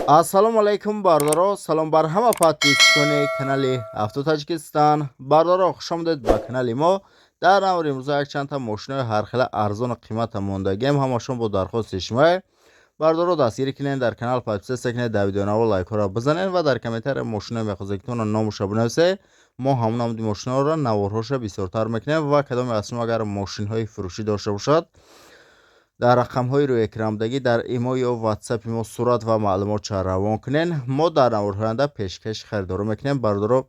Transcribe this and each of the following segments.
Ассалому алайкум, бародаро, салом бар ҳама подписчикони канали Авто Таҷикистон. Бародаро, хуш омадед ба канали мо. Дар навори имрӯза якчандта мошинои ҳархела арзону қимата мондагием, ҳамашон бо дархости шумо. Бародаро, дастгирӣ кунед, дар канал подписаться кунед, дар видеонаво лайкҳоро бизанед ва дар комментария мошинои мехозагитонро номуша бинависед. Мо ҳамон намуди мошиноро наворҳоша бисёртар мекунем ва кадоме аз шумо агар мошинҳои фурӯшӣ дошта бошад, дар рақамҳои рӯи экранбудагӣ дар имо ё ватсапи мо сурат ва маълумотша равон кунед. Мо дар наворҳои оянда пешкаши харидорӣ мекунем. Бародаро,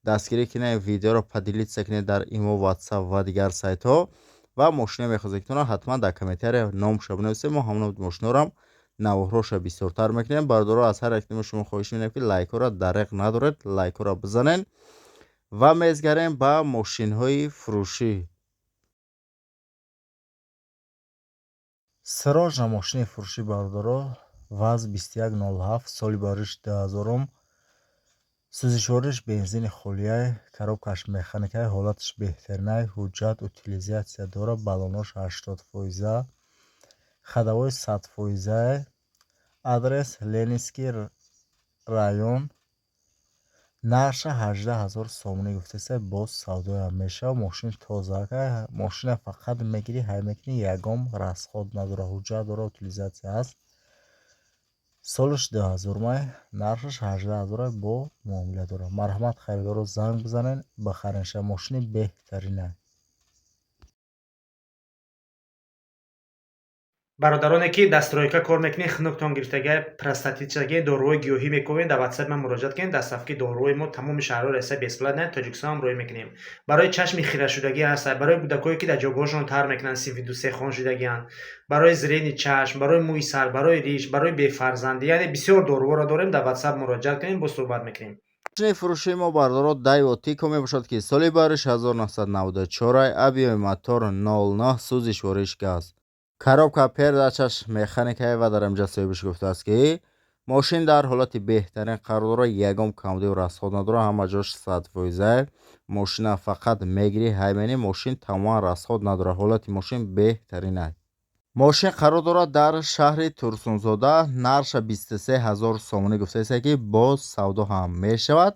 дастгирӣ кунед, видеоро поделиться кунед дар имо, ватсап ва дигар сайтҳо ва мошинои мехозагитонро ҳатман дар комментария номуша бинависед. Мо ҳамон намуди мошиноро наворҳоша бисёртар мекунем. Бародаро, аз ҳар як шумо хоҳиш менем, ки лайкҳоро дареғ надоред, лайкҳоро бизанед ва мезгарем ба мошинҳои фурӯшӣ. Срочно мошини фурӯшӣ, бародаро, ВАЗ 2107, соли бариш 2000, сӯзишвориш бензини холияй, коробкаш механикай, ҳолаташ беҳтаринай, ҳуҷҷат, утилизация дорад, баллонош 80%, ходовой 100%, адрес Ленинский район, нархша 18 000 сомонӣ гуфтеса, боз савдоям мешавад. Мошин тоза, мошина фақат мегирӣ, ҳай мекунӣ, ягон расход надорад, ҳуҷҷат дорад, утилизация ҳаст. Солаш 2000-май, нархаш 18 000, бо муомила дорад. Марҳамат, харидоро, занг бизанед, бихаренша, мошини беҳтарина. Бародароне, ки дар стройка кор мекунед, хунуктон гирифтага, простатитшаги, доруҳои гиёҳӣ мекунед, дар ватсап ман муроҷиат кунед. Доставки доруҳои мо тамоми шаҳрҳои Россия бесплатно, Тоҷикистон ҳам роҳӣ мекунем. Барои чашми хирашудагӣ ҳаст, барои кӯдакое, ки дар ҷойгоҳашон тар мекунанд, синфи дусе хон шудагианд, барои зрени чашм, барои мӯи сар, барои риш, барои бефарзандӣ, яъне бисёр доруҳоро дорем. Дар ватсап муроҷиат кунем, боз суҳбат мекунем. Мошини фурӯшии мо, бародаро, Дайво Тико мебошад, ки соли бариш 1994, объёми мотор 09, сӯзишвориш газ, коробка передачаш механикае ва дар инҷа соҳибаш гуфтааст, ки мошин дар ҳолати беҳтарин қарор дорад, ягон камбудию расход надорад, ҳама ҷош 100%. Мошина фақат мегирӣ, ҳай менӣ, мошин тамоман расход надорад, ҳолати мошин беҳтаринай. Мошин қарор дорад дар шаҳри Турсунзода, нархша 23 000 сомонӣ гуфтааст, ки боз савдо ҳам мешавад.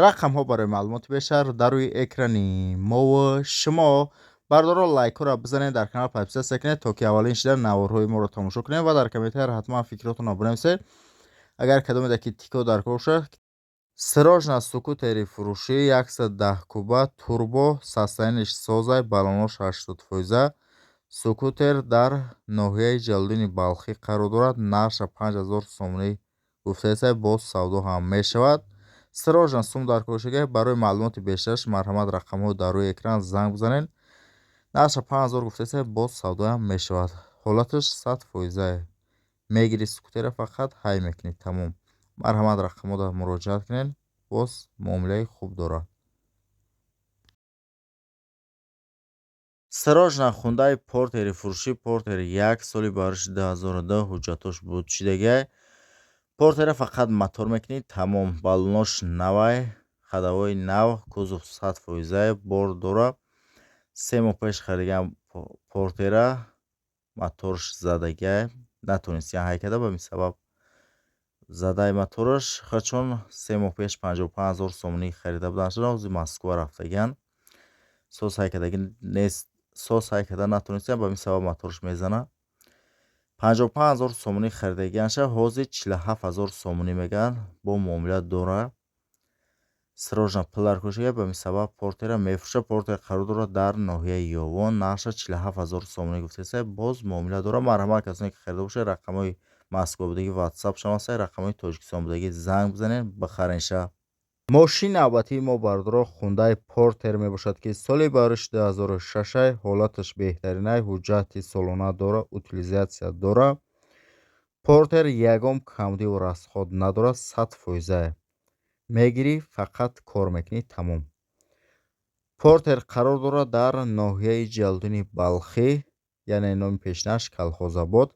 Рақамҳо барои маълумоти бештар дар рӯи экрани мову шумо. Бародаро, лайкҳоро бизанед, дар канал подписаться кунед, то ки аввалин шуда наворҳои моро тамошо кунед ва дар комментария ҳатман фикротонро бинависед, агар кадомеда ки Тико дар кор бошад. Срочно скутери фурӯшӣ, 110 куба, турбо, состояниеш созай, баллонош 80%. Скутер дар ноҳияи Ҷалолиддини Балхӣ қарор дорад, нархша 5000 сомонӣ гуфтааст, боз савдо ҳам мешавад. Срочно сум дар кор шуда, барои маълумоти бештараш марҳамат, рақамҳо дар рӯи экран, занг бизанед. Нархша 5000 гуфтааст, боз савдоям мешавад. Ҳолаташ 100%. Мегирӣ скутера, фақат ҳай мекунӣ, тамом. Марҳамат, рақамҳода муроҷиат кунед, боз муомилаи хуб дорад. Срочно Хундай Портери фурӯшӣ, Портери як, соли бариши 2002, ҳуҷҷатош буд шидагиай. Портера фақат мотор мекунӣ, тамом. Баллонош навай, ходовои нав, кузов 100%, бор дорад. 3 моҳ пеш харидагиам Портера, моторш задагиай, натонистиям ҳай карда, ба ин сабаб задаи мотораш. Чун 3 моҳ пеш 55 000 сомонӣ харида буданд, ҳозир Москва рафтагианд, соз ҳай кардагӣ нест, соз ҳай карда натонистиям, ба ин сабаб моторш мезанад. 55 000 сомонӣ харидагианша, ҳозир 47 000 сомонӣ мегӯянд, бо муомила дорад. Срочно пул дар кор шуда, ба ин сабаб Портера мефурӯшад. Портер қарор дорад дар ноҳияи Ёвон, нархша 47 000 сомонӣ гуфтааст, боз муомила дорад. Марҳамат, касоне ки харида бошед, рақамҳои Москва будагӣ ватсап шаванд, рақамҳои Тоҷикистон будагӣ занг бизанед, бихаренша. Мошини навбатии мо, бародаро, Хундай Портер мебошад, ки соли бариши 2006, ҳолаташ беҳтаринай, ҳуҷҷати солона дорад, утилизация дорад. Портер ягон камбудию расход надорад, 100%. Мегирӣ, фақат кор мекунӣ, тамом. Портер қарор дорад дар ноҳияи Ҷалолиддини Балхӣ, яъне номи пешинаш Калхозобод.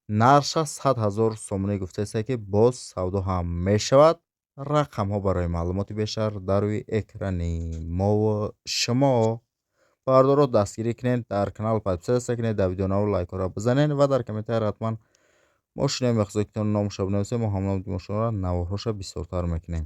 Нархша 100 000 сомонӣ гуфтааст, ки боз савдо ҳам мешавад. Рақамҳо барои маълумоти бештар дар рӯи экрани мову шумо. Бародаро, дастгирӣ кунед, дар канал подписаться кунед, дар видеонаво лайкҳоро бизанед ва дар комментария ҳатман Мошинаи мехоҳед, ки номаша бинависед, мо ҳам номи мошинро, наворҳоша бисёртар мекунем.